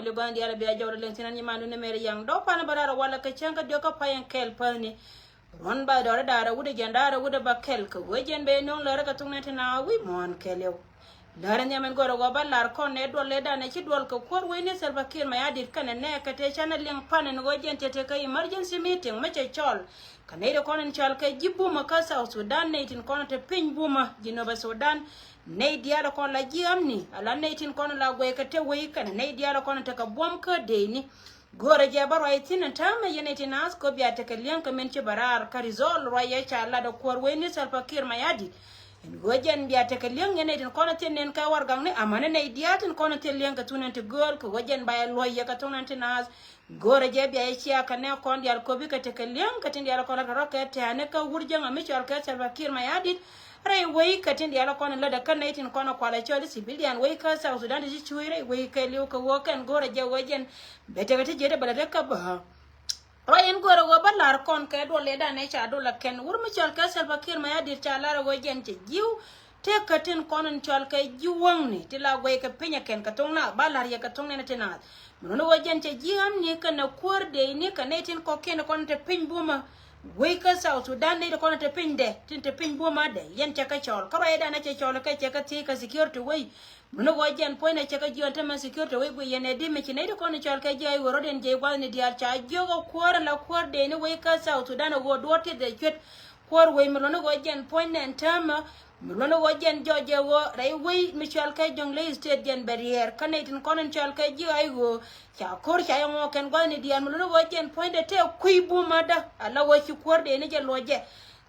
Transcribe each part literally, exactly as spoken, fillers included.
Li gɔn diaal bia jɔwdɛ liŋ thin an nyimandu ni meri yaŋ dɔw pan bä rarɛ walɛ kɛ cäŋ kä diɔk kä pay ɛn kɛɛl päthni. Ruɔn ba dɔrɛ da̱rɛ wut ɛ jɛn da̱rɛ wut ɛ ba kɛl kɛ wee jɛn bɛ no̱o̱ŋ lärä kɛ thok nɛn ti na wi̱i̱ muɔ̱ɔ̱n kɛl yɛw. Lärä nhiam ɛn gɔrɛ ɣɔɔ ba lar kɔn nɛ duɔl lɛ danɛ ci duɔl kɛ kuäär wec ni Salva Kiir Mayardit kɛnɛ nɛ kɛ tëë canɛ liŋ pan ɛn ɣöö jɛn tëë tëë kɛ emergency meeting mi cɛ cɔl. Kɛ nɛy ti kɔn in cɔal kɛ ji̱ bumä kä South Sudan, nɛy tin kɔn te piny bumä ji̱ nöbä Sudan. Nɛy diaal kɔn la ji̱ amni ala nɛy tin kɔn la guɛy kɛ te wei kɛnɛ nɛy diaal kɔn te kɛ buɔ̱m kä dëëcni. Go̱o̱rä jɛ bä ruac thi̱n ɛn täämɛ yɛn nɛy tin naath kɔ bia tekɛ li̱eŋ kɛ min ci bä raar kä result ruac yɛ ca lat ɛ kuäär wei ni Salva Kiir Mayardit. Ɛn ɣöö jɛn bia tekɛ li̱eŋ yɛn nɛy tin kɔn thi̱n nɛn kɛ warɛgakni amäni nɛy diaal tin kɔn thi̱n li̱eŋ kɛ thun ɛn ti gööl kɛ ɣöö jɛn ba yɛ luɔ̱c yɛ kɛ thok nɛn ti naath. Go̱o̱rä jɛ bia yɛ cia kɛ nɛ kɔn diaal köpi kɛ tekɛ li̱eŋ kɛ tin diaal kɔn lat kɛ rɔ kɛ tɛ̈ɛ̈ni kä wur jäŋä mi cɔl kɛ Salva Kiir Mayardit. Rɛy wei kɛ tin diaal kɔn lätdä kä nɛy tin kɔn kualɛ cɔl i̱ civilian wei kä South Sudan ti ci cuuc rɛy wei kɛ li̱w kɛ ɣöö kɛn go̱o̱rä jɛ ɣöö jɛn bɛ tekɛ ti jiɛt ɛ bɛ lät kä bä. Ruac in go̱o̱rä ɣöö bä la̱r kɔn kɛ duɔl lɛ danɛ ca dol ɛ kɛn wur mi cɔl kɛ Salva Kiir Mayardit ca la̱r ɛ ɣöö jɛn cɛ ji̱w. Tëë kä tin kɔn in cɔal kɛ ji̱ wäŋni ti la guɛy kɛ piny ɛ kɛn kɛ thoŋ na ba la̱r yɛ kɛ thoŋ nɛn ti naath. Mi luni ɣöö jɛn cɛ ji̱ amni kɛnɛ kuäär dëëcni kɛ nɛy tin kɔ̱kiɛn kɔn te piny bumä. Wec kä South Sudan nɛy ti kɔn te pinydɛ tin te piny bumä dɛ yɛn cɛ kɛ cɔɔl kä ruacdan a cɛ cɔɔl kɛ cɛ kɛ thiec kɛ security wec. Mi luni ɣöö jɛn puɔ̱nydɛ cɛ kɛ jiɔn te mɛ security wec guic yɛn ɛ di mi ci nɛy ti kɔn cɔɔl kɛ ji̱ a i̱ ɣöö rɔ̱diɛn jiɛc gua̱thni diaal ca jiök ɛ kuäär ala kuäär dëëcni wec kä South Sudan ɛ ɣöö duɔ̱ɔ̱r tiɛth ɛ cuet. Kuäär wec mi luɔ̱ni ɣöö jɛn puɔ̱nydɛ ɛn täämä. Mi luɔ̱ni ɣöö jɛn jɔɔc jɛ ɣöö rɛy wec mi cɔal kɛ Jonglei State jɛn bɛ riɛɛr kä nɛy tin kɔn in cɔal kɛ ji̱ a i̱ ɣöö ca ko̱r ca yɛ ŋɔɔk kɛn gua̱thni diaal mi luɔ̱ni ɣöö jɛn puɔ̱nydɛ tëë kui̱ bumä dä ala ɣöö ci kuäär dëëcni jɛ luɔ̱c jɛ.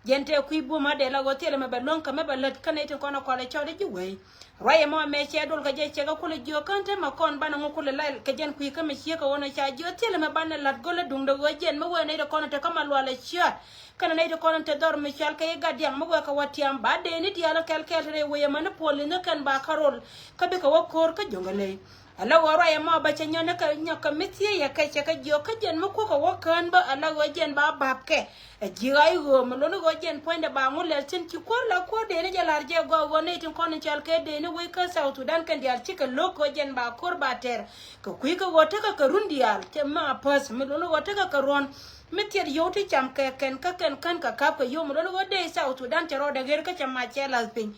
Jɛn tëë kui̱ bumä dɛ la ɣöö thilɛ mɛ bɛ luäŋ kɛ mɛ bɛ lät kä nɛy tin kɔn a kualɛ cɔɔl i̱ ji̱ wec. Ruac ɛmɔ mɛ cɛ dol kɛ jɛ cɛ kɛ kulɛ jiök kän te mɛ kɔn banɛ ŋu kulɛ la kɛ jɛn kui̱ kä mɛ ciek kɛ ɣöö nɔ ca jiök thilɛ mɛ banɛ la̱t go̱lä duŋdɛ ɣöö jɛn mi wee nɛy ti kɔn te kä ma lualɛ ciaat. Kɛnɛ nɛy ti kɔn te dhɔr mi cɔal kɛ i̱ gat diaŋ mi wee kɛ wä tiam ba dëëcni diaal kɛl kɛɛl te rɛy wec ɛmɛni puɔl li̱nh kɛn ba kä rol. Kä bikɛ wä ko̱r kä Jonglei. Ala ɣöö ruac ɛmɔ bä cɛ nyɔn ni kɛ nyɔk kɛ mi thiec yɛ kɛ cɛ kɛ jiök kä jɛn mi kuäkɛ wä kään bä ala ɣöö jɛn ba ba̱pkɛ. Ɛ ji̱ ɣa̱c ɣöö mi luɔ̱ni ɣöö jɛn puɔ̱nydɛ ba ŋu lɛl thi̱n ci kuäär la kuäär dëëcni jɛ la̱r jɛ gɔaa ɣöö nɛy tin kɔn in cɔal kɛ dëëcni wec kä South Sudan kɛn diaal cikɛ lo̱k ɣöö jɛn ba ko̱r ba tɛr. Kɛ kui̱ kä ɣöö tekɛ kɛ run diaal cɛ ma päth mi luɔ̱ni ɣöö tekɛ kɛ ruɔ̱n. Mi thiɛt yio̱w ti cam kɛ kɛn kä kɛn kän kɛ ka̱p kɛ yio̱w mi luɔ̱ni ɣöö dee South Sudan cɛ rɔɔdɛ ɣer kä cɛ mac cɛ la̱th piny.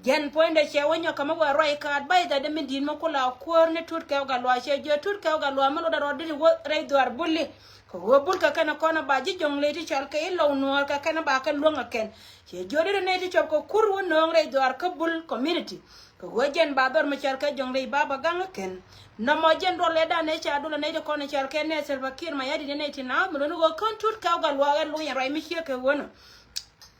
Jɛn puɔ̱nydɛ cɛ wä nyɔk kɛ mi wä ruac kä advice dɛ min di̱i̱t mi kula kuäär ni Tut Kɛw Gatluak cɛ jiök Tut Kɛw Gatluak mi lotdɛ rɔɔdɛ ni wä rɛy dhuaar Buli. Kɛ ɣöö Bul kɛ kɛn kɔn a ba ji̱ Jonglei ti cɔal kɛ i̱ Lɔw Nuɔɔr kɛ kɛn a ba kɛ luäŋ ɛ kɛn. Cɛ jiök dee nɛy ti cɔp kɛ kur wä nööŋ rɛy dhuaar kä Bul community. Kɛ ɣöö jɛn ba dhɔr mi cɔal kɛ Jonglei ba bä gaŋ ɛ kɛn. Nɔmɔ jɛn duɔl ɛ danɛ ca dol ɛ nɛy ti kɔn ɛ cɔal kɛ nɛ Salva Kiir Mayardit ɛ nɛy ti naath mi luɔ̱ni ɣöö kän Tut Kɛw Gatluak ɛ luny ɛ ruac mi ciek kɛ ɣöönä.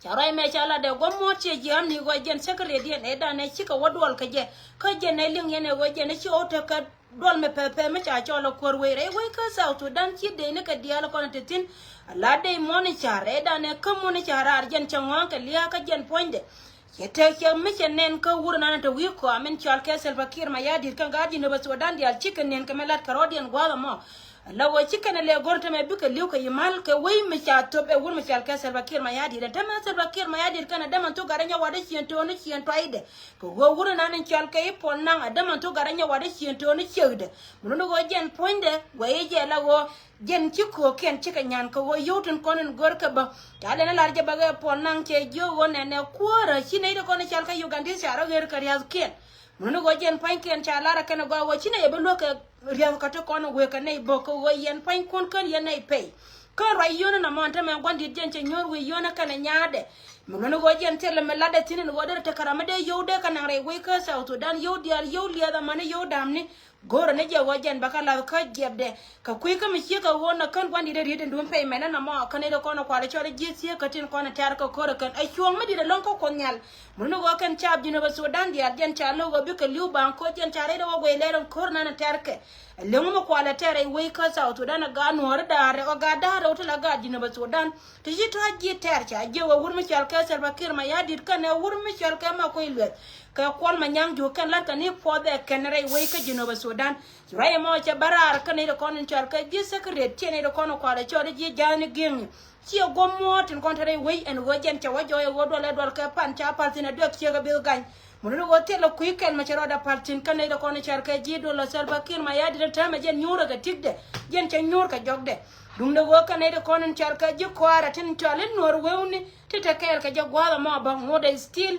Ca ruac mɛ ca latdɛ guɔ̱m muɔ̱ɔ̱t ciɛ jiäämni ɣɔc jɛn secretary diɛn ɛ danɛ cikɛ wä duɔl kɛ jɛ. Kä jɛn ɛ liŋ yɛn ɛ ɣɔc jɛn ɛ ci ɣɔw tekɛ duɔl mɛ pɛpɛ mi ca cɔl ɛ kuäär wec rɛy wec kä South Sudan ci dee ni kɛ diaal kɔn te thi̱n. Ala dee muɔ̱ɔ̱n i̱ ca rɛy danɛ kä muɔ̱ɔ̱n i̱ ca raar jɛn cɛ ŋɔ̱ɔ̱ŋ kɛ lia̱a̱ kä jɛn puɔ̱nydɛ. Cɛ tëk cɛ mi cɛ nɛn kä wur nan te wi̱i̱ kɔa min cɔal kɛ Salva Kiir Mayardit kä gaat ji̱ nöbä Sudan diaal cikɛ nɛn kɛ mɛ lat kɛ rɔɔdiɛn gua̱a̱th ɛmɔ. La wä ci kɛn a lɛ go̱r tämɛ bikɛ li̱w kɛ yimal kɛ wei mi ca thop ɛ wur mi cɔal kɛ Salva Kiir Mayardit. Ɛn tämɛ Salva Kiir Mayardit kɛn a däman thok gat rɛ nyɔk watdä ciɛn to̱o̱ni ciɛn tuaydɛ. Kɛ ɣöö wur nan in cɔal kɛ i̱ Puɔl Naŋ a däman thok gat rɛ nyɔk watdä ciɛn to̱o̱ni ciekdɛ. Mi luni ɣöö jɛn puɔ̱nydɛ wä i̱ jɛ la ɣöö jɛn ci köökiɛn cikɛ nyan kɛ ɣöö yio̱w tin kɔn in gör kɛ bä. Ca lɛn a lar jɛ bä ɣɛɛ Puɔl Naŋ cɛ jiök ɣöö nɛnɛ kuäärä ci nɛy ti kɔn in cɔal kɛ Ugandese ca rɔ ɣer kɛ ria̱thkiɛn. Mi luni ɣöö jɛn pua̱nykiɛn ca lar ɛ kɛn a gɔaa ɣöö ci nɛy ɛ bi luäk kɛ ria̱th kä ti kɔn wëë kɛ nɛy bök kɛ ɣöö yɛn pua̱nykun kän yɛn nɛy pɛy. Kä ruac yio̱o̱ni nɔmɔ ɛn te mɛ gua̱n di̱t jɛn cɛ nyuɔ̱ɔ̱r wëë yio̱o̱ni kɛnɛ nyaatdɛ. Mi luɔ̱ni ɣöö jɛn thilɛ mi latdɛ thi̱n ɛn ɣöö derɛ tekɛ ram mi dee yio̱w dee kɛ naŋ rɛy wec kä South Sudan yio̱w diaal yio̱w liɛth amäni yio̱w da̱a̱mni. Go̱o̱rä ni jɛ ɣöö jɛn bɛ kɛ la̱th kä jiɛpdɛ. Kɛ kui̱ kä mi ciek kɛ ɣöö nɔ kän gua̱n di̱t ɛ riet ɛn duun pɛy mɛn ɛn nɔmɔ kä nɛy dee kɔn ɛ kualɛ cɔl ji̱ thiee kä tin kɔn ɛ tɛ̈r kɛ ko̱r ɛ kɛn ɛ cuɔ̱ɔ̱ŋ mi di̱t ɛ lo̱ŋ kä Kuoth Nhial. Mi ni ɣöö kɛn caap Jinub Sudan diaal jɛn ca lo̱k ɣöö bikɛ li̱w baŋ ko̱r jɛn ca rɛy dee wä guɛy lɛr in ko̱r nan in tɛ̈rkɛ. Ɛ li̱w mi kualɛ tɛ̈r rɛy wec kä South Sudan ɛ gaat nuɔ̱ɔ̱ri da̱a̱r rɛw ɛ gaat da̱a̱r rɛw ti la gaat Jinub Sudan. Ti ci tɔ̱ ji̱ tɛ̈r ca jiök ɛ wur mi cɔal kɛ Salva Kiir Mayardit kɛnɛ wur mi cɔal kɛ Makuei Lueth. Kɛ Kuɔl Manyaŋ Juuk kɛn la̱t kɛ ni puɔth ɛ kɛn rɛy wec kä Jinub Sudan. Ci ruac ɛmɔ cɛ bä raar kä nɛy ti kɔn in cɔal kɛ ji̱ secretary ciɛ nɛy ti kɔn in kualɛ cɔl ji̱ ja̱a̱ni gi̱eŋni. Ciɛ guɔ̱m muɔ̱ɔ̱t tin kɔn te rɛy wec ɛn ɣöö jɛn cɛ wä jɔɔc ɛ ɣöö duɔl ɛ duɔl kɛ pan ca pal thi̱n ɛ duek ciek ɛ beth gany. Mun ni ɣöö thilɛ kui̱ kɛl mɛ cɛ rɔɔdɛ pal thi̱n kä nɛy ti kɔn in cɔal kɛ ji̱ Dol ɔ Salva Kiir Mayardit in täämɛ jɛn nyuurɛ kɛ ti̱kdɛ, jɛn cɛ nyuur kɛ jɔkdɛ. Duundɛ ɣöö kä nɛy ti kɔn in cɔal kɛ ji̱ kuaarɛ tin cɔal i̱ Nuɔɔr wewni ti te kɛɛl kɛ jɛ gua̱a̱th ɛmɔ bä ŋotdɛ still.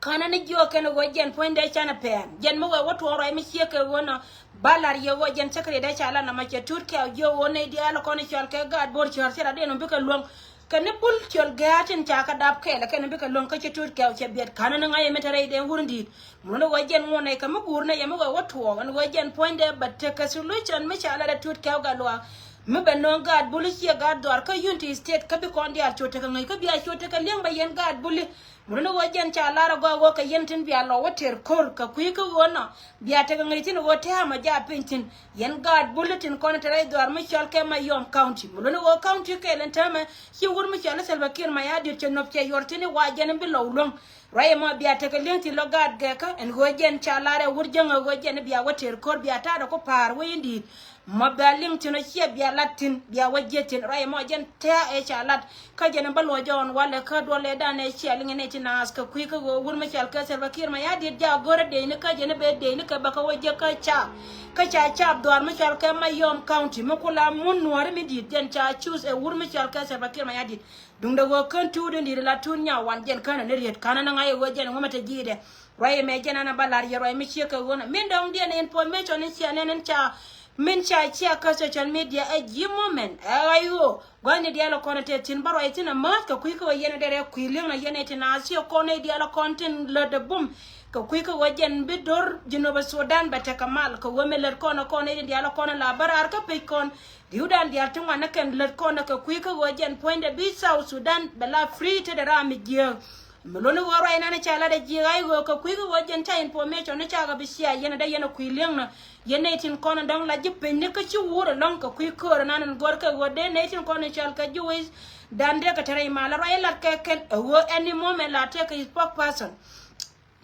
Känɛ ni jiɔk kɛn ɣöö jɛn puɔ̱nydɛ canɛ pɛn. Jɛn mi wee wä tuɔɔk ruac mi ciek kɛ ɣöö nɔ ba la̱r yɛ ɣöö jɛn cäkɛ riɛt dee ca lat nɔmɔ cɛ Tut Kɛw jiök ɣöö nɛy diaal kɔn in cɔal kɛ gaat Bor cɔɔr cɛ rat in bikɛ luäŋ. Kɛn ni bul cɔl gɛ̈ɛ̈t in ca kɛ dap kɛɛl kɛn bikɛ luäŋ kä ci Tut Kɛw cɛ biɛt. Känɛ ni ŋa̱c yɛ mi te rɛy dee wur in di̱i̱t. Mun ni ɣöö jɛn ŋuɔ̱n nɛy kɛ mi guur nɛy yɛ mi wee wä tuɔɔk ɛn ɣöö jɛn puɔ̱nydɛ bä tekɛ solution mi ca lat ɛ Tut Kɛw gat luaak. Mi bɛ nööŋ gaat bul ciɛ gaat dhuaar kä Unity State kä bi kɔn diaal cu tekɛ ŋäc kä bia cu tekɛ li̱eŋ bɛ yɛn gaat buli. Mun ni ɣöö jɛn ca lar agɔaa ɣöö kɛ yɛn tin bia lɔ wä tɛr ko̱r kɛ kui̱ kä ɣöö nɔ bia tekɛ ŋäc thi̱n ɣöö tɛ̈mɛ jaak piny thi̱n. Yɛn gaat buli tin kɔn te rɛy dhuaar mi cɔal kɛ Mayom County. Mun ni ɣöö county kɛɛl in täämɛ ci wur mi cɔal i̱ Salva Kiir Mayardit cɛ nöp cɛ yuɔr thi̱n i̱ wa jɛn in bi lɔw luäŋ. Ruac ɛmɔ bia tekɛ li̱eŋ thi̱n lɔ gaat gɛkä ɛn ɣöö jɛn ca lar ɛ wur jäŋä ɣöö jɛn i̱ bia wä tɛr ko̱r bia ta̱a̱dɛ ku pa̱a̱r wec in di̱i̱t. Mɔ bia liŋ thi̱n ɔ ciɛ bia lat thi̱n bia wä jiɛth thi̱n ruac ɛmɔ jɛn tɛ̈ ɛ ca lat. Kä jɛn bä luɔc jɔɔn walɛ kä duɔlɛ danɛ ciɛ liŋ nɛy ti naath kɛ kui̱ kä ɣöö wur mi cɔal kɛ Salva Kiir Mayardit jaak go̱rä dec ni kä jɛn bɛ dec ni kɛ bä kä wä jiɛ kä caap. Kä ca caap dhuaar mi cɔal kɛ Mayom County mi ku la mun Nuɔɔri mi di̱i̱t jɛn ca choose ɛ wur mi cɔal kɛ Salva Kiir Mayardit. Duundɛ ɣöö kän tuut in di̱i̱t la tuut nyawan jɛn känɛ ni riet känɛ ni ŋa̱c ɛ ɣöö jɛn ŋuɔ̱mɛ te ji̱i̱dɛ. Ruac ɛmɛ jɛn ɛn a bä la̱r yɛ ruac mi ciek kɛ ɣöö nɔ min dɔ̱ŋdiɛn information in cia nɛn in ca min ca cia kä social media ɛ ji̱ moment ɛ ɣa̱c ɣöö gua̱thni diaal ɛ kɔn ɛ tɛth thi̱n bä ruac thi̱n amäth kɛ kui̱ kä ɣöö yɛn ɛ derɛ kui̱ li̱eŋnɛ yɛn ɛ tin a thiɛ kɔn nɛy diaal ɛ kɔn tin lätdɛ bum. Kɛ kui̱ kä ɣöö jɛn bi do̱r Jinub Sudan bɛ tekɛ mal kɛ ɣöö mi lät kɔn ɛ kɔn nɛy tin diaal ɛ kɔn ɛ la bä raar kä pec kɔn. Ri̱wdan diaal ti ŋuan ɛ kɛn lät kɔn ɛ kɛ kui̱ kä ɣöö jɛn puɔ̱nydɛ bi South Sudan bɛ la free tetdɛ ram mi jiääk. Mi luni ɣöö ruac nan ca lat ɛ ji̱ ɣa̱c ɣöö kɛ kui̱ kä ɣöö jɛn ca information ni cakɛ bi cia yɛn ɛ dee yɛn ɛ kui̱ li̱eŋnä. Yɛn nɛy tin kɔn ɛ dɔ̱ŋ la ji̱ piny ni kä ci wur ɛlɔ̱ŋ kɛ kui̱ köör ɛnan ɛn gɔ̱r kɛ ɣöö dee nɛy tin kɔn ɛ cɔal kɛ ji̱ wec. Dan dee kɛ te rɛy mal ɛ ruac ɛ lat kɛ kɛn ɛ ɣöö any moment la tëëkɛ spokesperson.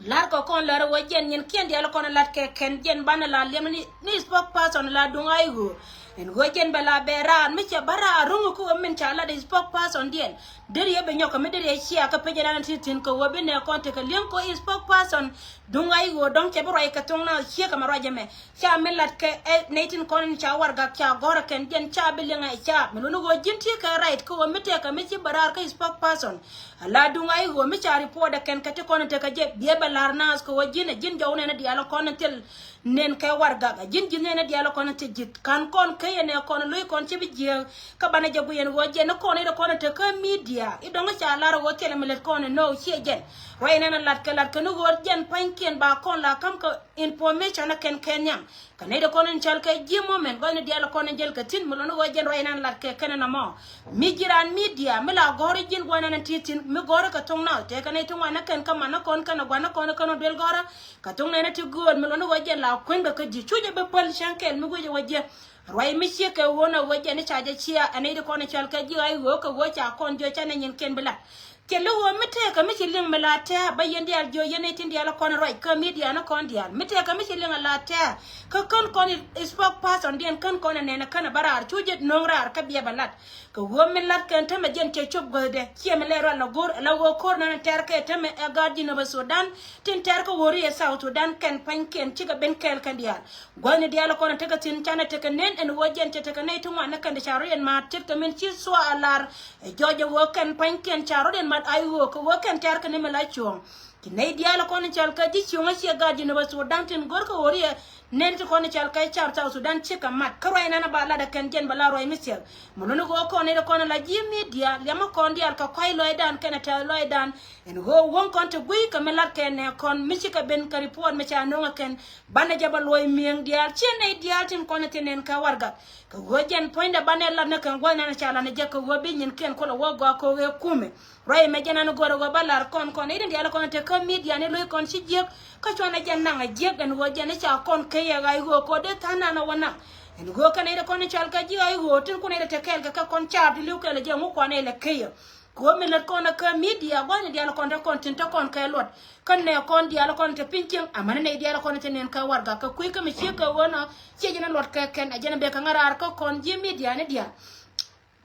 La̱r kɛ kɔn lär ɛ ɣöö jɛn nyinkiɛn diaal kɔn ɛ lat kɛ kɛn jɛn banɛ la liɛm ni, ni spokesperson la duŋ ɣa̱c ɣöö. Ɛn ɣöö jɛn bɛ la bɛ raar mi cɛ bä raar ro̱ŋ kä ɣöö min ca lat spokespersondiɛn. Deri yɛ bɛ nyɔk kɛ mi deri yɛ cia kä pec ɛnan ti thi̱n kɛ ɣöö bi nɛ kɔn tekɛ li̱eŋ kɛ spokesperson. Duŋ ɣa̱c ɣöö dɔ̱ŋ cɛ bi ruac kɛ thoŋ na ciek ɛmɛ ruac ɛmɛ. Ca mi lat kɛ ɛ nɛy tin kɔn in ca warɛgak ca gɔ̱rä kɛn jɛn ca bi liŋ ɛ ca mi luni ɣöö ji̱n ti kɛ right kä ɣöö mi tëëkɛ mi ci bä raar kä spokesperson. Ala duŋ ɣa̱c ɣöö mi ca report ɛ kɛn kɛ ti kɔn in tekɛ jɛ biɛ bɛ la̱r naath kɛ ɣöö ji̱n ɛ ji̱n jɔw nɛn ɛ diaal ɛ kɔn in thil nɛn kɛ warɛgak ɛ ji̱n ji̱n nɛn ɛ diaal ɛ kɔn in thil ji̱th ka̱n kɔn kä yɛn ɛ kɔn in lo̱c kɔn ci bi jiääk. Kä banɛ jɛ guiyɛn ɣöö jɛn ni kɔn in ɛ kɔn in tekä media i̱ dɔ̱ŋ ca la̱r ɛ ɣöö thilɛ mi lät kɔn in nöö ciɛ jɛn. Ruac nɛn ɛ lat kɛ lat kɛ ni ɣöö jɛn pa̱nykiɛn ba kɔn la ka̱m kɛ information ɛ kɛn kɛ nhiam. Kɛ nɛy ti kɔn in cɔal kɛ ji̱ moment gɔcni diaal kɔn in jäl kɛ thi̱n mi lɔni ɣöö jɛn ruac nan lat kɛ kɛn in ɛmɔ. Mi ji̱ raan media mi la gɔ̱ri ji̱n gua̱n ɛn in ti thi̱n mi gɔ̱ri kɛ thoŋ nath tëëkɛ nɛy ti ŋuan ni kɛn kä man ni kɔn kɛn ɛ gua̱n ni kɔn kɛn ɔ duel gɔ̱rä. Kɛ thoŋ nɛn in ti gööl mi lɔni ɣöö jɛn la kueŋkɛ kä ji̱ cuc ɛ bi päl cäŋ kɛl mi guic ɛ wä jiɛ. Ruac mi ciek kɛ ɣöö nɔ ɣöö jɛn i̱ ca jɛ cia ɛ nɛy ti kɔn in cɔal kɛ ji̱ ɣa̱c ɣöö kɛ ɣöö ca kɔn jiö ca nɛy nyin kɛn bi lat. Thil i̱ ɣöö mi tëëkä mi ci liŋ mi la tɛ̱̈ɛ̱̈ bä yɛn diaal jiö yɛn nɛy tin diaal kɔn ruac kä media ni kɔn diaal mi tëëkä mi ci liŋ a la tɛ̱̈ɛ̱̈. Kä kän kɔn spokespersondiɛn kän kɔn ɛ nɛn ɛ kän ɛ bä raar cu jɛ no̱o̱ŋ raar kä biɛ bä lat. Kɛ ɣöö min lat kɛn tämɛ jɛn cɛ cop guäthdɛ ciɛ mi lɛ rual la go̱r ala ɣöö ko̱r nan tɛr kɛ tämɛ ɛ gaat Jinub Sudan. Tin tɛr kä ɣöö ri ɛ South Sudan kɛn pa̱nykiɛn cikɛ ben kɛɛl kɛn diaal. Gua̱thni diaal kɔn tekɛ thi̱n canɛ tekɛ nen ɛn ɣöö jɛn cɛ tekɛ nɛy ti ŋuan ni kɛn ti ca rɔ̱diɛn ma̱a̱t ce̱tkɛ min ci thua a lar. Ɛ jɔɔc ɛ ɣöö kɛn pa̱nykiɛn ca rɔ̱diɛn mat a i̱ ɣöö kɛ ɣöö kɛn tɛ̈r kɛ ni mi la cuɔ̱ɔ̱ŋ. Ci nɛy diaal kɔn cɔal kɛ ji̱ cuŋä ciɛ gaat Jinub Sudan tin go̱r kɛ ɣöö riɛ nen ti kɔn cɔal kɛ cap South Sudan cikɛ mat kä ruac nan a ba lat ɛ kɛn jɛn bɛ la ruac mi thiɛk. Mi luni ɣöö kɔn nɛy ti kɔn la ji̱ media liɛmä kɔn diaal kɛ kɔ̱a̱c lɔcdan kɛnɛ tɛ̈th lɔcdan. Ɛn ɣöö wäŋ kɔn ti gui̱c kɛ mi lat kɛ nɛ kɔn mi cikɛ ben kɛ report mi ca no̱o̱ŋ ɛ kɛn. Banɛ jɛ bä luɔ̱c mi̱eŋ diaal ciɛ nɛy diaal tin kɔn thi̱n nɛn kɛ warɛgak. Kɛ ɣöö jɛn puɔ̱nydɛ banɛ lat ni kɛn gua̱th nan ca lat ni jɛ kɛ ɣöö bi nyinkiɛn kulɛ wä gɔaa kɛ ɣöö ɛ kumɛ. Ruac mɛ jɛn an go̱o̱rɛ ɣöö bä lar kɔn kɔn i̱ tin diaal kɔn te kä media ni lo̱c kɔn ci jiäk. Kä cuanɛ jɛn naŋ a jiäk ɛn ɣöö jɛn i̱ ca kɔn key ɛ ɣa̱c ɣöö kɛ ɣöö dee tha̱a̱ŋ nan ɛ wä naŋ. Ɛn ɣöö kɛ nɛy ti kɔn i̱ cɔal kɛ ji̱ ɣa̱c ɣöö tin kun nɛy ti te kɛɛl kɛ kɛ kɔn caap ti li̱w kɛɛl ɛ jɛ ŋu kuan ɛ lɛ key ɛ. Kɛ ɣöö mi lät kɔn ɛ kä media gua̱thni diaal kɔn te kɔn tin te kɔn kɛ luɔt. Kä nɛ kɔn diaal kɔn te piny cieŋ amäni nɛy diaal kɔn te nɛn kɛ warɛgak kɛ kui̱ kä mi ciek kɛ ɣöö nɔ. Ciɛ ji̱n ɛ luɔt kɛ kɛn ɛ jɛn ɛ bek kɛ ŋa̱ raar kä kɔn ji̱ media ni diaal.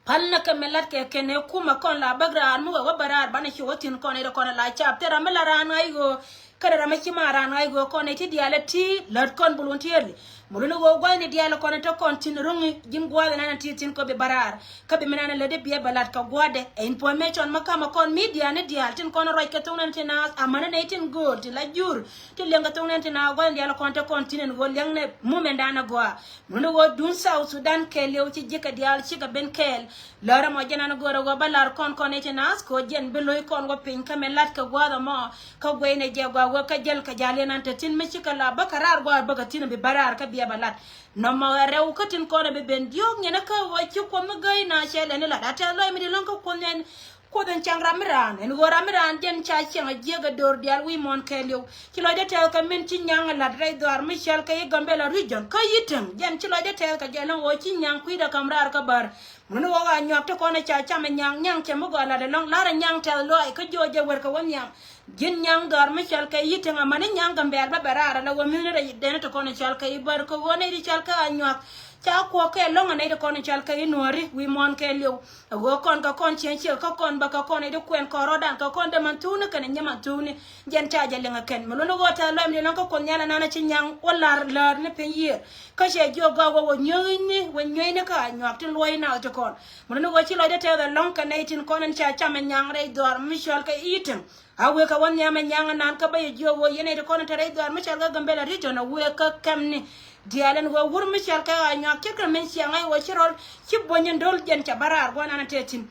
Päl nɛ kɛ mi la̱t kɛ kɛn ɛ kumɛ kɔn la bäk raar mi wee wä bä raar banɛ ci wä thi̱n kɔn ɛ rɛ kɔn ɛ la caap thil ram mi la raan ŋa̱c ɣöö. Kä rɛm mi ci ma raan ɣa̱c ɣöö kɔn nɛy ti diaal ɛ ti lät kɔn volunteerly. Mi luni ɣöö gua̱thni diaal kɔn ɛ te kɔn tin ro̱ŋi ji̱n gua̱a̱th ɛn ɛn ti thi̱n kɔ bi bä raar. Kä bi min ɛn ɛ lät i̱ biɛ bɛ lat kɛ gua̱dɛ ɛ information mi kamɛ kɔn media ni diaal tin kɔn ruac kɛ thoŋ nɛn tin a amäni nɛy tin gööl ti la jur. Ti liɛŋ kɛ thoŋ nɛn tin a gua̱thni diaal kɔn te kɔn tin ɛn ɣöö liɛŋnɛ mumɛndan ɛ gɔaa. Mi luni ɣöö duun South Sudan kɛɛliw ci ji̱kɛ diaal cikɛ ben kɛɛl. Lärä mɔ jɛn an go̱rä wä bä lar kɔn kɔn i̱ ti naath ko̱ jɛn bi lo̱c kɔn wä piny kä mɛ lat kɛ gua̱a̱th ɛmɔ. Kä guɛy nɛ jɛ gua̱a̱ wä kä jäl kɛ jal yɛn an te tin mi cikɛ la bä kɛ raar gua̱a̱r bä kɛ tin bi bä raar kä biɛ bä lat. Nɔmɔ ɛ rɛw kä tin kɔn ɛ bi ben diɔ̱ɔ̱k nyɛn kä wä ci kuɔth mi gäy na cɛ lɛn i̱ lat a tɛth lɔc mi di lo̱ŋ kä kuɔth nɛn. Kuoth in cäŋ ram mi raan ɛn ɣöö ram mi raan jɛn ca ciɛŋ a jiäk a do̱r diaal wi̱i̱ muɔ̱ɔ̱n kɛɛliw. Ci lɔcdä tɛth kɛ min ci nyaŋ a lat rɛy dhɔaar mi cäl kɛ i̱ Gambela region kä Yi̱täŋ jɛn ci lɔcdä tɛth kɛ jɛ lo̱ŋ ɣöö ci nyaŋ kui̱dɛ ka̱m raar kä bär. Mun ɣɔk a nyuak ti kɔn a ca cam a nyaŋ nyaŋ cɛ mi gɔaa lat ɛlɔ̱ŋ lar a nyaŋ tɛth lɔaac kä jiɔ jɛ wer kɛ wä nhiam. Ji̱n nyaŋ dhɔaar mi cɔal kɛ Yi̱täŋ amäni nyaŋ Gambɛɛl bä bɛ raar ala wä mi̱thni rɛy dɛn ti kɔn a cɔal kɛ i̱ bär kɛ ɣöö nɛy ti cɔal kɛ a nyuak. Ca kuɔk kɛ ɛlɔ̱ŋ a nɛy ti kɔn a cɔal kɛ i̱ Nuɔ̱ɔ̱ri wi̱i̱ muɔ̱ɔ̱n kɛ liw. A ɣöö kɔn kɛ kɔn cieŋ ciek kä kɔn bä kɛ kɔn nɛy ti kuɛn kɔn rɔ̱dan kɛ kɔn däman thuuni kɛnɛ nyiman thuuni. Jɛn ca jɛ liŋ a kɛn mi luni ɣöö tɛth lɔaac mi di lɔ̱ŋ kä kuɔth nhial ɛnan a ci nyaŋ wä lar lär ni piny yiëër. Kä cɛ jiök gɔaa wä wä nyueeni wä nyueeni kä a nyuak tin luɔ̱c nath ti kɔn. Mi luni ɣöö ci lɔcdä tɛth ɛlɔ̱ŋ kɛ nɛy tin kɔn in ca cam ɛ nyaŋ rɛy dhɔaar mi cɔal kɛ Yi̱täŋ. A wëë kɛ wä nhiam ɛ nyaŋ ɛnan kä bä yɛ jiök ɣöö yɛn nɛy ti kɔn in te rɛy dhɔaar mi cɔal kɛ Gambela region a wëë kä kɛmni. Diaal ɛn ɣöö wur mi cɔal kɛ a nyuak ce̱tkɛ min ciɛ ŋa̱c ɣöö ci rɔl ci buɔ̱ny in do̱l jɛn cɛ bä raar gua̱n an a tɛth thi̱n.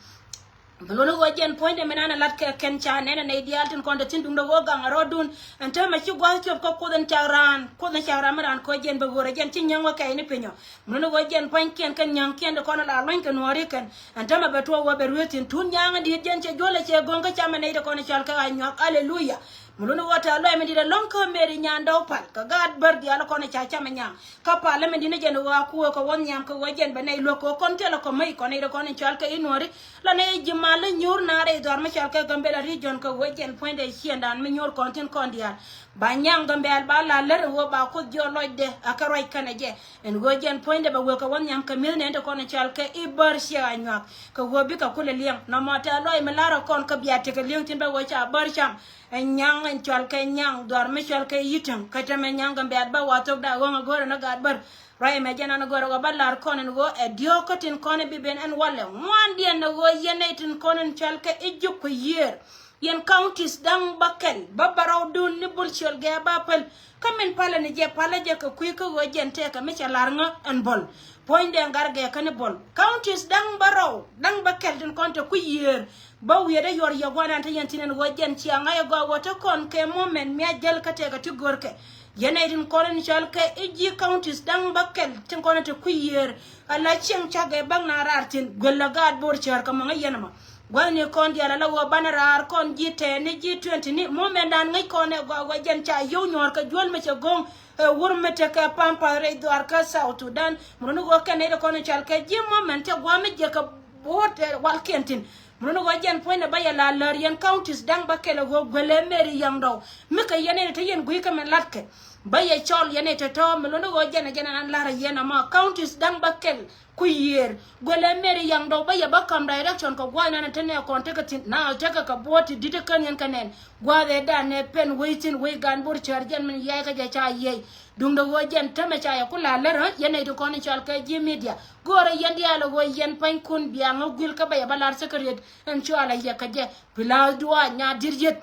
Bi luni ɣöö jɛn puɔ̱nydɛ min an a lat kɛ kɛn ca nɛn a nɛy diaal tin kɔn te thi̱n duundɛ ɣöö gaŋ a rɔɔdun. Ɛn täämɛ ci gua̱th cop kä kuoth in cak raan kuoth in cak raan mi raan kɔc jɛn bɛ ɣöör a jɛn ci nyäŋ wä kɛɛc ni pinyɔ. Mi luni ɣöö jɛn pua̱nykiɛn kɛn nyäŋkiɛn ti kɔn a la luɔ̱ny kɛ Nuɔ̱ɔ̱ri kɛn. Ɛn täämɛ bɛ tuɔɔk wä bɛ rueeth thi̱n tun nyaaŋ in di̱i̱t jɛn cɛ juɔ̱l a cɛ go̱ŋ kä camɛ nɛy ti kɔn in cɔal kɛ ɣa̱c nyuak. Aleluya. Mi luni ɣöö tɛth lɔaac mi di̱t ɛlɔ̱ŋ kä Mary Nyandɔw Pal kɛ gaat bär diaal kɔn in ca camɛ nyaŋ. Kä pal mi di̱t ni jɛn ɣöö a kuɔɔk kɛ wä nhiam kɛ ɣöö jɛn bɛ nɛy luäk kɛ ɣöö kɔn thilɛ kɔ mec kɔn nɛy ti kɔn in cɔal kɛ i̱ Nuɔ̱ɔ̱ri. La nɛy ji̱ mal i̱ nyuur na rɛy dhɔaar mi cɔal kɛ Gambela region kɛ ɣöö jɛn puɔ̱nydɛ ciëŋdan mi nyuur kɔn thi̱n kɔn diaal. Ba nyaŋ Gambɛɛl ba la lär ɣöö ba kuoth jiɔ lɔcdɛ a kɛ ruac kɛnɛ jɛ. Ɛn ɣöö jɛn puɔ̱nydɛ bɛ wek kɛ wä nhiam kɛ mi̱th nɛn ti kɔn in cɔal kɛ i̱ bär ciɛ a nyuak. Kɛ ɣöö bikɛ kulɛ liɛŋ nɔmɔ tɛth lɔaac mi la̱rä kɔn kä bia tekɛ li̱eŋ thi̱n bɛ ɣöö ca bär cam. Ɛ nyaŋ in cɔal kɛ nyaŋ dhɔaar mi cɔal kɛ Yi̱täŋ kä tɛmɛ nyaŋ Gambɛɛl bä wa thok da ɣöŋ a go̱rɛ ni gaat bär. Ruac ɛmɛ jɛn an a go̱rɛ ɣöö bä lar kɔn in ɣöö ɛ diɔ̱ɔ̱k kä tin kɔn in bi ben ɛn walɛ ŋuandiɛn ni ɣöö yɛn nɛy tin kɔn in cɔal kɛ i̱ jiök kɛ yiëër. Yɛn counties da̱ŋ bäkɛl bä bärɔwdun ni bul ciöl gɛɛ ba päl. Kä min palä ni jɛ palä jɛ kɛ kui̱ kä ɣöö jɛn tɛɛkä mi cɛ la̱r ŋä ɛn bol. Puɔ̱nydɛ ŋar gɛɛ kä ni bol counties da̱ŋ bärɔw da̱ŋ bäkɛl tin kɔn te kui̱ yiëër. Bä wi̱i̱dä yuɔr yɛ gua̱nan te yɛn thi̱n ɛn ɣöö jɛn cia ŋa̱c ɛ gɔaa ɣöö te kɔn kɛ moment mi a jäl kä tɛɛkä ti görkɛ. Yɛn nɛy tin kɔn in cɔal kɛ i̱ ji̱ counties da̱ŋ bäkɛl tin kɔn in te kui̱ yiëër. Ala cieŋ cakɛ bäk na raar thi̱n guel la gaat bo̱r cäär kɛ mɔŋä yɛn ɛmɔ. Gua̱thni kɔn diaal ala ɣöö banɛ raar kɔn ji̱ tɛɛni ji̱ twenty ni mumɛndan ŋäc kɔn ɛ gɔaa ɣöö jɛn ca yio̱w nyuɔ̱ɔ̱r kɛ juäl mi cɛ go̱o̱ŋ. Ɛ wur mi tekɛ pampar rɛy dhuaar kä South Sudan mi runi ɣöö kɛn nɛy ti kɔn in cɔal kɛ ji̱ mumɛn tɛ gua̱a̱ mi jiɛk kɛ bo̱o̱t ɛ walkiɛn thi̱n. Mi runi ɣöö jɛn puɔ̱nydɛ bä yɛ la lär yɛn counties da̱ŋ bäkɛl ɛ ɣöö guelɛ Mary Yaŋdɔw. Mi kɛ yɛn nɛy ti te yɛn gui̱i̱ kä min latkɛ bä yɛ cɔl yɛn nɛy tɔ̱tɔ̱ mi runi ɣöö jɛn ɛ jɛn ɛn an la̱r ɛ yɛn ɛmɔ counties da̱ŋ bäkɛl. Ku yiëër guelɛ Mary Yaŋdɔw bä yɛ bä ka̱m direction kɛ gua̱a̱th nan te nɛ kɔn tekɛ thi̱n na tekɛ kɛ buɔ̱ɔ̱t ti di̱t kä niɛn kɛ nɛn. Gua̱a̱th ëëdan nɛ pen wec thi̱n wec gan bo̱r cäär jɛn min yia̱a̱c kä jɛ ca yiëë. Duundɛ ɣöö jɛn tämɛ ca yɛ ku la̱r lär ɣä yɛn nɛy ti kɔn in cɔal kɛ ji̱ media. Go̱o̱rɛ yɛn diaal ɣöö yɛn pua̱nykun biaŋä guil kä bä yɛ bä la̱r secretariat in cɔal a yɛ kä jɛ. Pi la̱a̱th duaac nyaat di̱t yet.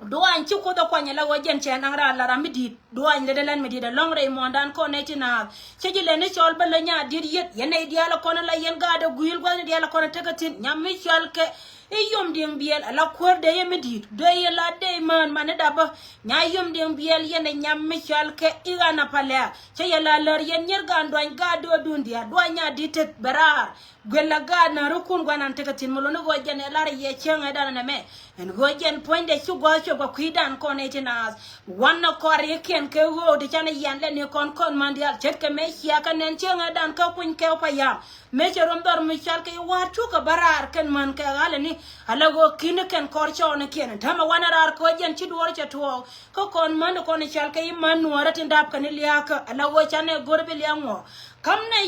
Duany ci Kuoth ɛ kuany ala ɣöö jɛn cɛ naŋ raar la ram mi di̱i̱t. Duany lɛ dee lɛn mi di̱i̱t ɛlɔ̱ŋ rɛy muɔ̱ɔ̱ndan kɔn nɛy ti naath. Cä ji̱ lɛn ni cɔɔl bä lä nyaat di̱t yet yɛn nɛy diaal ɛ kɔn ala yɛn gaat ɛ gui̱i̱l gua̱thni diaal ɛ kɔn ɛ tekɛ thi̱n nyam mi cɔal kɛ i̱ Yom Diɛŋ Biɛl ala kuäär dee yɛ mi di̱i̱t dee yɛ la dee mään mani dapä. Nya Yom Diɛŋ Biɛl yɛn ɛ nyam mi cɔal kɛ i̱ ɣan a palɛ̈ɛ̈ cä yɛ la lär yɛn nyier gaan duany gaat döödun diaal duany nyaat di̱t tet bɛ raar. Guel la gaat na rukun guanan tekɛ thi̱n mi luni ɣöö jɛn ɛ lar yɛ cieŋ ɛ dan nɛ mɛ. Ɛn ɣöö jɛn puɔ̱nydɛ ci gua̱a̱th cop kɛ kui̱dan kɔn ɛ ti naath. Wan nɛ kɔarikiɛn kɛ ɣöö ti canɛ yian lɛ ni kɔn kɔn man diaal ce̱tkɛ mɛ cia kɛ nɛn cieŋ ɛ dan kä kuny kɛ payam. Mëë cɛ rom dhɔr mi cɔal kɛ i̱ wa̱a̱ cukɛ bä raar kɛn män kɛ ɣalɛ ni. Ala ɣöö ki̱n kɛn kɔr cɔɔnikiɛn tämɛ wanɛ raar kɛ ɣöö jɛn ci duɔɔr cɛ tuɔɔk. Kä kɔn män kɔn cɔal kɛ i̱ män nuɔɔrä tin da̱p kɛn i̱ lia̱a̱kä ala ɣöö canɛ go̱r bi lia̱a̱ ŋuɔ̱ɔ̱k. Ka̱m nɛ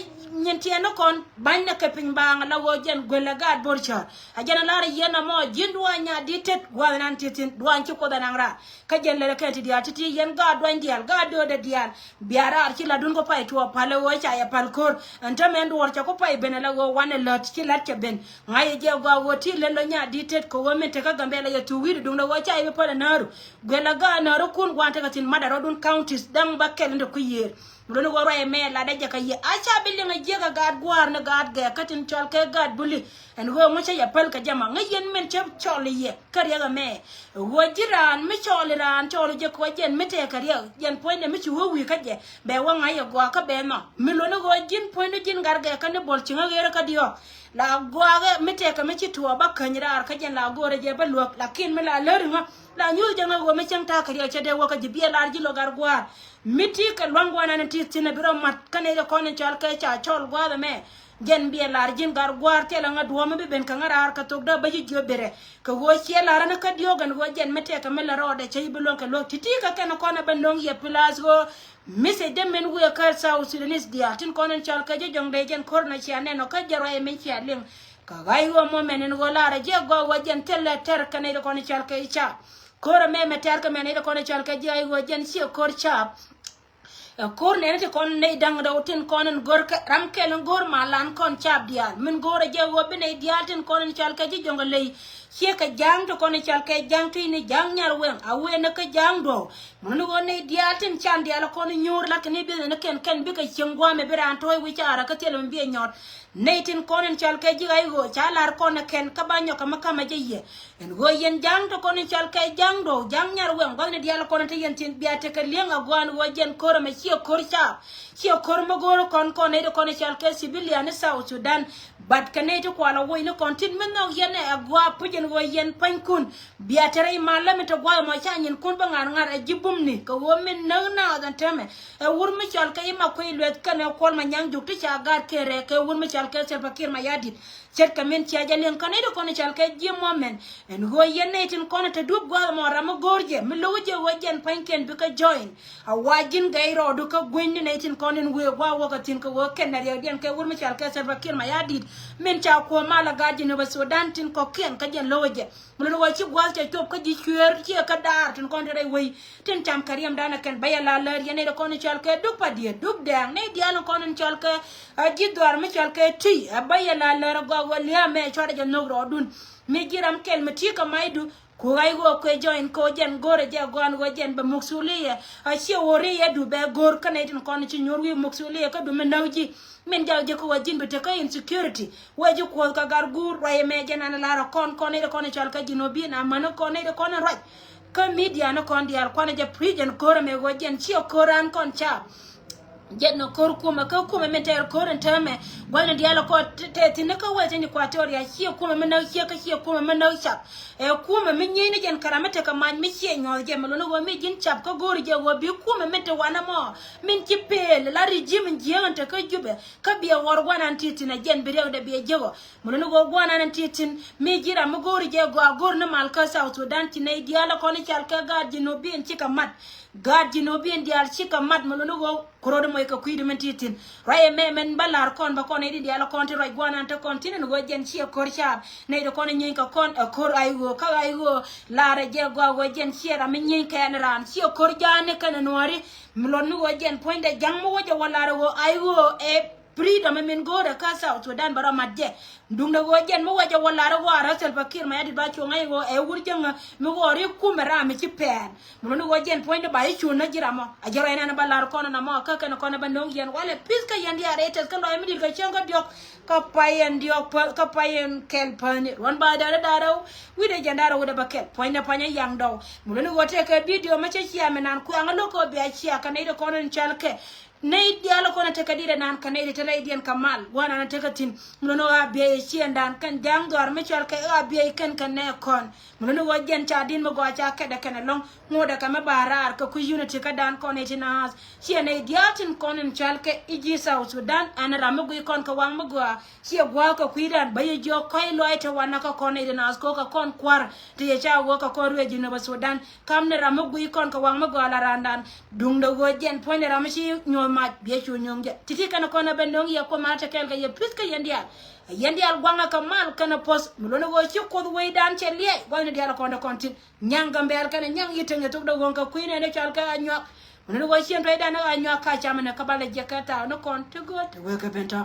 nyin tiɛɛn ni kɔn ba̱ny nɛ kɛ piny baaŋ la ɣöö jɛn guel ɛ gaat bo̱r cäär. A jɛn a lar a yieen amɔ ji̱n duaany nyaat di̱t tet gua̱a̱th ɛnan ti thi̱n duaany ci Kuoth ɛ naŋ raar. Kä jɛn lɛl ɛ kɛn ti diaal ti̱ti̱ yɛn gaat duany diaal gaat döödɛ diaal. Bia raar ci latdun kɔ pay tuɔɔk pal ɛ ɣöö ca yɛ pal ko̱r. Ɛn täämɛ ɛn duɔ̱ɔ̱r cɛ kɔ pay ben ɛ la ɣöö wanɛ lät ci la̱t cɛ ben. Ŋa̱c ɛ jɛ gɔaa ɣöö ti lät lɔ nyaat di̱t tet kɛ ɣöö min tekä Gambɛla yɛ thuk wi̱i̱du duundɛ ɣöö ca yɛ bi päl ɛ nääru. Guel ɛ gaat nääru kun gua̱a̱n tekɛ thi̱n mat ɛ rɔ̱dun counties da̱ŋ bä kɛl in te kui̱ yiëër. Mi luni ɣöö ruac ɛmɛ latdä jɛ kɛ yɛ a ca bi liŋ a jiäk a gaat gua̱a̱r ni gaat gɛɛk kä tin cɔl kɛ gaat buli. Ɛn ɣöö ŋu cä yɛ päl kɛ jɛ ma ŋäc yɛn min cä cɔl yɛ kä riɛk ɛmɛ. Ɣöö ji̱ raan mi cɔl raan cɔl jɛ kɛ wä jɛn mi tɛɛkɛ riɛk jɛn puɔ̱nydɛ mi ci wä wi̱i̱ kä jɛ bɛ wä ŋa̱c yɛ gɔaa kä bɛ nhɔk mi luni ɣöö ji̱n puɔ̱nydu ji̱n gat gɛɛk kä ni bol ciŋä ɣeerä kä diɔ̱ɔ̱k. La gɔaakɛ mi tɛɛkɛ mi ci tuɔɔk bä käny raar kä jɛn la go̱o̱rɛ jɛ bä luäk lakin mi la läri ŋä la nyuuth jɛ ŋä ɣöö mi cäŋ ta̱a̱ kɛ riɛk cɛ dee wä kä ji̱ biɛ lar ji̱ lɔ gat gua̱a̱r. Mi ti kɛ luaŋ guanan in ti thi̱n a bi rɔ mat kä nɛy ti kɔn in cɔal kɛ ca cɔl gua̱a̱th ɛmɛ. Jɛn biɛ lar ji̱n gat gua̱a̱r thilɛ ŋä duɔ̱ɔ̱m mi bi ben kä ŋä raar kɛ thok dee bä ji̱ jiöp bi rɛ kɛ ɣöö ciɛ lar ɛn kä diɔ̱k ɛn ɣöö jɛn mi tɛkɛ mi la rɔɔdɛ cä ji̱ bi luäŋ kɛ luäk ti̱ti̱ kä kɛn kɔn ɛ bä no̱ŋ yɛ pilath ɣöö mi sɛ dee min wëë kä South Sudanese diaal tin kɔn in cɔal kɛ ji̱ jɔ̱ŋ dee jɛn ko̱r na cia nɛn ɔ kä jɛ ruac ɛmɛn cia liŋ. Kɛ ɣa̱c ɣöö mɔ mɛn in ɣöö lar ɛ jiɛ gɔaa ɣöö jɛn thilɛ tɛr kɛ nɛy ti kɔn in cɔal kɛ ji̱ ca. Ko̱r ɛmɛ mɛ tɛr kɛ mɛ nɛy ti kɔn in cɔal kɛ ji̱ ɣa̱c ɣöö jɛn ciɛ ko̱r ca. Ɛ ko̱r nɛn ti kɔn nɛy da̱ŋ rɛw tin kɔn in go̱r kɛ ram kɛl in go̱r ma lan kɔn cap diaal min go̱r ɛ jɛ ɣöö bi nɛy diaal tin kɔn in cɔal kɛ ji̱ jɔ̱ŋ ɛ ley. Ciɛ kɛ ja̱a̱ŋ ti kɔn in cɔal kɛ ja̱a̱ŋ ti ni ja̱a̱ŋ nyar weŋ a wee ni kä ja̱a̱ŋ duɔ̱ɔ̱k. Mun ni ɣöö nɛy diaal tin can diaal kɔn in nyuur lat kɛ ni bi̱th ni kɛn kɛn bikɛ cieŋ gua̱a̱mɛ bi raan tɔ̱ɔ̱c wi̱c ca rɛ kä thil mi bi ɛ nyɔt. Nɛy tin kɔn in cɔal kɛ ji̱ ɣa̱c ɣöö ca lar kɔn ɛ kɛn kä ba nyɔk kɛ mi ka̱mä jɛ yɛ. Ɛn ɣöö yɛn ja̱a̱ŋ ti kɔn in cɔal kɛ ja̱a̱ŋ duɔ̱ɔ̱k ja̱a̱ŋ nyar weŋ gua̱thni diaal kɔn in te yɛn thi̱n bia tekɛ li̱eŋ a gua̱a̱n ɣöö jɛn ko̱r ɛmɛ ciɛ ko̱r caap. Ciɛ ko̱r mi go̱o̱r kɔn kɔn nɛy ti kɔn in cɔal kɛ civilian ni South Sudan. But kɛ nɛy ti kual a woc ni kɔn tin mi nhɔk yɛn ɛ gua̱a̱ puc ɛn ɣöö yɛn pua̱nykun. Bia te rɛy mal lä mi te gua̱a̱th ɛmɔ ca nyinkun bä ŋa̱r ŋa̱r ɛ ji̱ bumni kɛ ɣöö min näk naath ɛn täämɛ. Ɛ wur mi cɔal kɛ i̱ ma kuec lueth kɛnɛ kuɔl ma nyaŋ juk ti ca gaat kɛ rɛɛk kɛ wur mi cɔal kɛ Salva Kiir Mayardit. Ce̱tkɛ min cia jɛ liŋ kä nɛy ti kɔn i̱ cɔal kɛ ji̱ mɔ mɛn. Ɛn ɣöö yɛn nɛy tin kɔn i̱ te duɔ̱p gua̱a̱th ɛmɔ ram mi go̱o̱r jɛ mi lo̱k jɛ ɣöö jɛn pa̱nykiɛn bikɛ join. A wa ji̱n gɛy rɔɔdu kä guenyni nɛy tin kɔn in wëë gua̱a̱ wäkɛ thi̱n kɛ ɣöö kɛn nɛ riɛkdiɛn kɛ wur mi cɔal kɛ Salva Kiir Mayardit. Min ca kuɔ̱ɔ̱m mal a gaat Jinub Sudan tin kɔ̱kiɛn kä jɛn lo̱k jɛ. Mi luni ɣöö ci gua̱a̱th cɛ cop kä ji̱ cuëër ciɛ kä daar tin kɔn te rɛy wei. Tin cam kɛ riɛmdan ɛ kɛn bä yɛ la lär yɛn nɛy ti kɔn in cɔal kɛ duk pa diet duk dɛɛŋ nɛy diaal in kɔn in cɔal kɛ a ji̱ dhuaar mi cɔal kɛ tui ɛ bä yɛ la lär ɛ gɔak wä lia̱a̱ mɛ cuarɛ jɛ nhök rɔɔdun. Mi ji̱ ram kɛl mi ti̱i̱ kɛ macdu ku ɣa̱c ɣöö kuɛ jɔ̱ɔ̱ny kɛ ɣöö jɛn go̱o̱rɛ jɛ gɔaan ɣöö jɛn bɛ muksuliɛ a ciɛ ɣöö ri yɛ du bɛ go̱o̱r kä nɛy tin kɔn in ci nyuur wi̱i̱ muksuliɛ kä du mi näk ji̱. Min jak ji̱ kä wä ji̱n bi te kä insecurity. Wee ji̱ kuɔth kä gar guur ruac ɛmɛ jɛn an lar ɛ kɔn kɔn nɛy ti kɔn in cɔal kä ji̱n ɔ bi̱i̱n amäni kɔn nɛy ti kɔn in ruac. Kä midia ni kɔn diaal kuanɛ jɛ preach ɛn ko̱r ɛmɛ ɣöö jɛn ciɛ ko̱r an kɔn ca. Jɛn ni ko̱r kumɛ kä kumɛ min tɛɛr ko̱r in täämɛ gua̱thni diaal kɔn te thi̱n ni kä wee thi̱n Equatoria ciɛ kumɛ min näk ciɛ kä ciɛ kumɛ min näk cap. Ɛ kumɛ mi nyieyni jɛn kɛ ram mi tekɛ mac mi ciɛ nyuɔ̱th jɛ mi luni ɣöö mi ji̱n cap kä go̱o̱ri jɛ ɣöö bi kumɛ min te wanɛ mɔ min ci pel la regime in jiääk in te kä Jubɛ. Kä biɛ ɣɔr guanan ti thi̱n ɛ jɛn bi riɛkdɛ biɛ jiäk ɔ. Mi luni ɣöö guanan ti thi̱n mi ji̱ ram mi go̱o̱ri jɛ gɔaa go̱o̱r ni mal kä South Sudan ci nɛy diaal ɛ kɔn i̱ cal kɛ gaat Jinubin cikɛ mat. Gaat Jinubin diaal cikɛ mat mi luni ɣöö ku rot moc kɛ kui̱di min ti thi̱n. Ruac ɛmɛ mɛn bä la̱r kɔn bä kɔn nɛy di diaal ɛ kɔn ti ruac guanan te kɔn thi̱n ɛn ɣöö jɛn ciɛ ko̱r caap nɛy di kɔn i̱ nyieeny kɛ kɔn ɛ ko̱r ay ɣöö kä ay ɣöö. La̱r ɛ jɛ gɔaa ɣöö jɛn ciɛ ram mi nyieeny kɛɛl raan ciɛ ko̱r jaani kɛn ɛ nuɔ̱ɔ̱ri. Mi luɔt ni ɣöö jɛn puɔ̱nydɛ ja̱ŋ mi wä jɛ wä la̱r ɛ ɣöö ay ɣöö ɛ freedom min go̱o̱rɛ kä South Sudan bɛ rɔ mat jɛ. Duŋdɛ ɣöö jɛn mi wä jɛ wä la̱r ɛ ɣöö a rä Salva Kiir Mayardit ba cuɔ̱ŋ ɛ ɣöö ɛ wur jäŋä mi ɣöö ri kumɛ ram mi ci pɛɛn. Mi luɔt ni ɣöö jɛn puɔ̱nydɛ ba i̱ cuun nä ji̱ ram mɔ a jɛ rɔ ɛn ɛn ba la̱r kɔn ɛn amɔ kä kɛn kɔn ɛ ba no̱o̱ŋ yɛn walɛ peace kä yɛn diaal rɛy tɛth kä lɔc mi di̱t kɛ cäŋ kä diɔ̱k. Kä pay ɛn diɔ̱k kä pay ɛn kɛl päni ruɔ̱n ba da̱rä da̱rä wi̱cdɛ jɛn da̱rä wi̱cdɛ bä kɛl puɔ̱nydɛ pa̱nyä yaŋ dɔw. Mi luɔt ni ɣöö tɛkɛ video mi cä cia mi nan kuaŋä lo̱k kä bia cia kɛ nɛy ti kɔn ɛn cɔal kɛ. Nɛy diaal kɔn tekɛ di̱t ɛnan kɛ nɛy ti te rɛydiɛn kɛ mal gua̱a̱r ɛnan tekɛ thi̱n. Mi luni ɣöö a biɛy ɛ ciëŋdan kɛn ja̱a̱ŋ dhɔaar mi cɔal kɛ ɣöö a biɛy kɛn kɛ nɛ kɔn. Mi luni ɣöö jɛn ca di̱t mi gɔaa ca kɛt ɛ kɛn ɛlɔ̱ŋ. Ŋot ɛ kɛ mi ba raar kɛ kui̱ unity kädan kɔn nɛy ti naath. Ciɛ nɛy diaal tin kɔn in cɔal kɛ i̱ ji̱ South Sudan ɛn ram mi guiy kɔn kɛ waŋ mi gɔaa. Ciɛ gua̱a̱k kɛ kui̱dan bä yɛ jiɔk kɔ̱c lɔaac te wanɛ kä kɔn nɛy ti naath ko̱k kɛ kɔn kua̱r. Ti yɛ ca wä kɛ kɔn ruëë Jinub Sudan. Kam ni ram mi guiy kɔn kɛ waŋ mi gɔaa la raandan. Duŋdɛ ɣöö jɛn puɔ̱nydɛ ram mi ci nyuɔ̱th mac biɛ cu nyuŋ jɛ. Ti̱ti̱ kɛn kɔn a ben no̱ŋ yɛ kuɔm a te kɛɛl kɛ yɛ pi̱th kɛ yɛn diaal. Yɛn diaal guaŋɛ kɛ mal kɛn a poth mi luɔ̱n ɛ ɣöö ci Kuoth wecdan cɛ liɛc gua̱thni diaal kɔn te kɔn tin. Nyaŋ Gambɛl kɛn a nyaŋ yi teŋ ɛ thok dee ɣöŋ kɛ kui̱n ɛn ɛ cɔal kɛ a nyuak. Mi luɔ̱n ɛ ɣöö ci ɛn tuɔcdan ɛ a nyuak ka cam ɛn ɛ kä balɛ jiɛk kɛ ta̱a̱ ni kɔn ti gööt te wee kɛ ben tɔ̱.